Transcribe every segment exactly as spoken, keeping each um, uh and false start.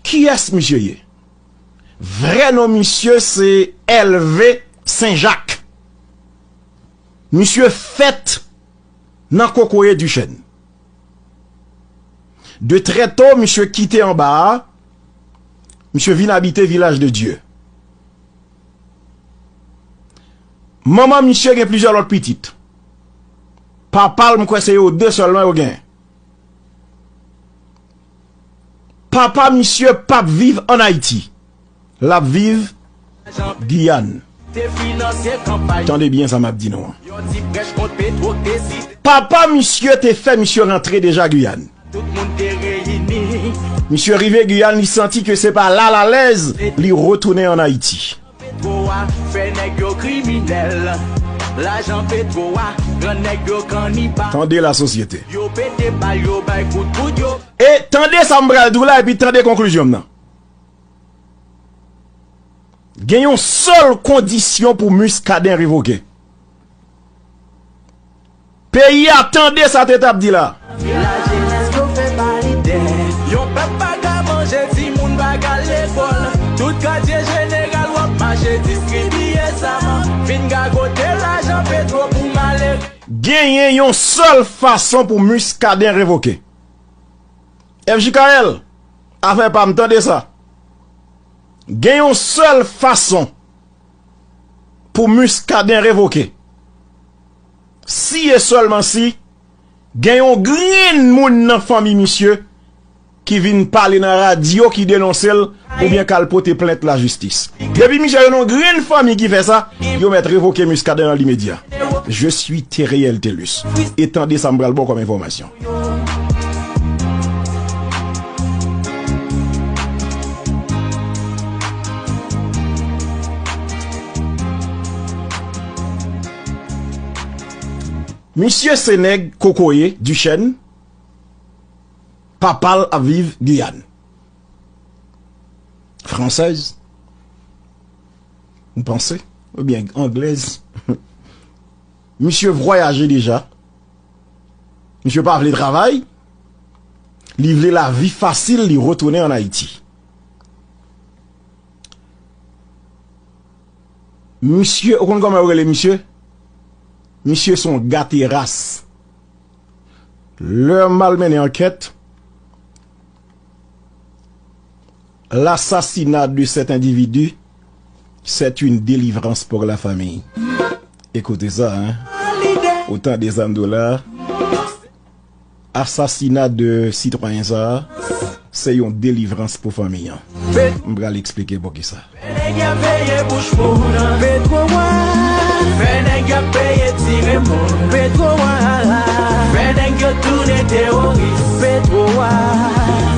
Kiyès misye ye? Vrè non misye se Hervé Saint-Jacques. Misye fèt nan Kokoye Duchèn. De trè to, misye kite anba a, misye vin abite Vilaj de Dye. Manman misye gen plizyè lòt pitit. Papa l, m kwè se yo de sèlman yo gen. Papa misye p ap viv ann Ayiti. L ap viv Giyàn. Tande byen sa m ap di nou an. Papa misye te fè misye rantre deja Giyàn. Misye rive Giyàn, li santi ke se pa la l alèz, li retounen ann Ayiti. Tande la sosyete. E tande sa m pral di w la, epi tande konklizyon m nan. Gen yon sèl kondisyon pou Muscadin revoke. Peyi a, tande sa Teta ap di la. Lajenès blofè pa lidè. Yon pèp pa ka manje, timoun pa ka lekòl. Tout katye jeneral w ap mache distribiye zam. Vin gagote lajan petwo pou malere. Genyen yon sèl fason pou Muscadin revoke. F J K L, afè pa m, tande sa. Gen yon sèl fason pou Muscadin revoke. Si e sèlman si gen yon grenn moun nan fanmi misye ki vin pale nan radyo, ki denonse l, oubyen k al pote plent lajistis. Depi misye jwenn yon grenn fanmi ki fè sa, yo mèt revoke Muscadin nan limedya. Je suis Theriel Thelus. E tande sa m pral ba w kòm enfòmasyon. Misye se nèg Kokoye, Duchèn. Papa l ap viv Giyàn. Fransèz, m panse, oubyen anglèz. Misye vwayaje deja. Misye pa vle travay. Li vle lavi fasil, li retounen ann Ayiti. Misye, ou konn kòman yo rele misye? Misye se yon gate ras. Lè m al mennen ankèt, l'assassinat de cet individu, c'est une délivrance pour la famille. Ekoute sa, hein. Ou tande sa m di w la. Asasina de sitwayen sa a, se yon delivrans pou fanmi an. M pral eksplike poukisa. Fè nèg y ap veye bouch moun. Petwo a. Fè nèg y ap peye tire moun. Petwo a. Fè nèg yo tounen teworis. Petwo a.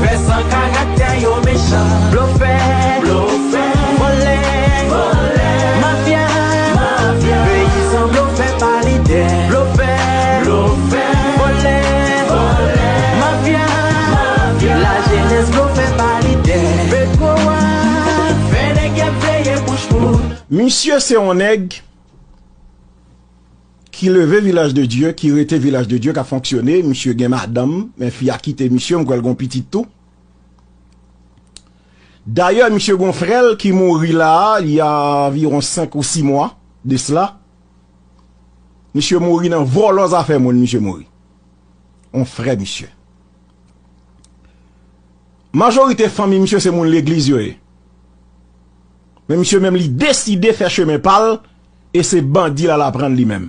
Fè san karaktè yo mechan. Blofè. Blofè. Vòlè. Vòlè. Mafya. Mafya. Peyizan blofè pa lidè. Blofè. Blofè. Vòlè. Vòlè. Mafya. Mafya. Lajenès blofè pa lidè. Petwo a. Fè nèg y ap veye bouch moun. Misye se yon nèg ki leve Vilaj de Dye, ki rete Vilaj de Dye, k ap fonksyone. Misye gen madanm, men fi a kite misye, m kwè l gen yon pitit tou. Dayè, misye gen yon frè l ki mouri la a, il y a environ senk ou sis mwa de cela. Misye mouri nan vòlò zafè moun, misye mouri. Yon frè misye. Majorite fanmi misye se moun legliz yo ye. Men misye menm li deside fè chemen pa l e se bandi l al aprann li menm.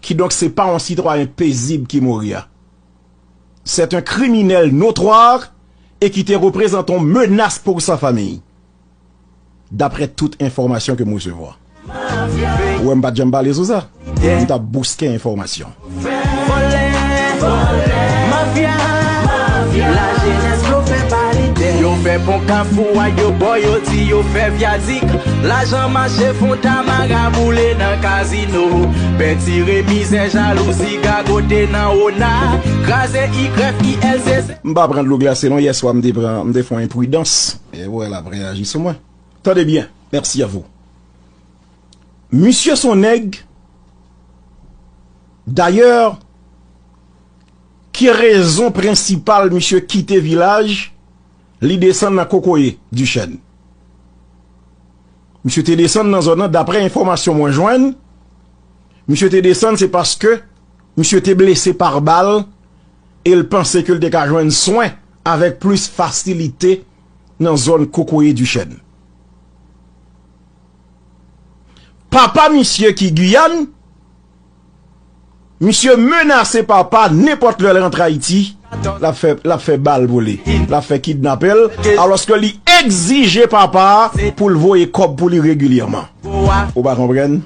Kidonk se pa yon sitwayen pezib ki mouri a. C'est un criminel notoire et qui te représente une menace pour sa famille. Daprè tout enfòmasyon ke m resevwa. Ou wè m pa t janm pale sou sa. M t ap bouske enfòmasyon. Vòlè, vòlè, mafya, mafya. Lajenès blofè pa lidè. Yo fè pon Kafou a, yo bò, yo di yo fè vyadik. Lajan mache fon tamara boule nan kazino. Pentire mizè, jalouzi, gagote nan ona. Kraze ikrèf, I L C C. M pa pran dlo glase non, yè swa m te pran, m te fè yon enpridans. E wè l ap reyaji sou mwen. Tande byen, merci à vous. Misye se yon nèg, dayè, ki rezon prensipal misye kite Vilaj, Li desann nan kokoye Duchesne. Misye te desann nan zòn nan, daprè enfòmasyon mwen jwenn, misye te desann se paske misye te blese pa bal e l panse ke l te ka jwenn swen avèk plis fasilite nan zòn kokoye Duchesne. Papa misye ki Giyàn, misye menase papa nenpòt lè l rantre Ayiti, l ap fè, l ap fè bal pou li, l ap fè kidnape l, alòske li egzije papa a pou l voye kòb pou li regilyèman. Ou pa konprann?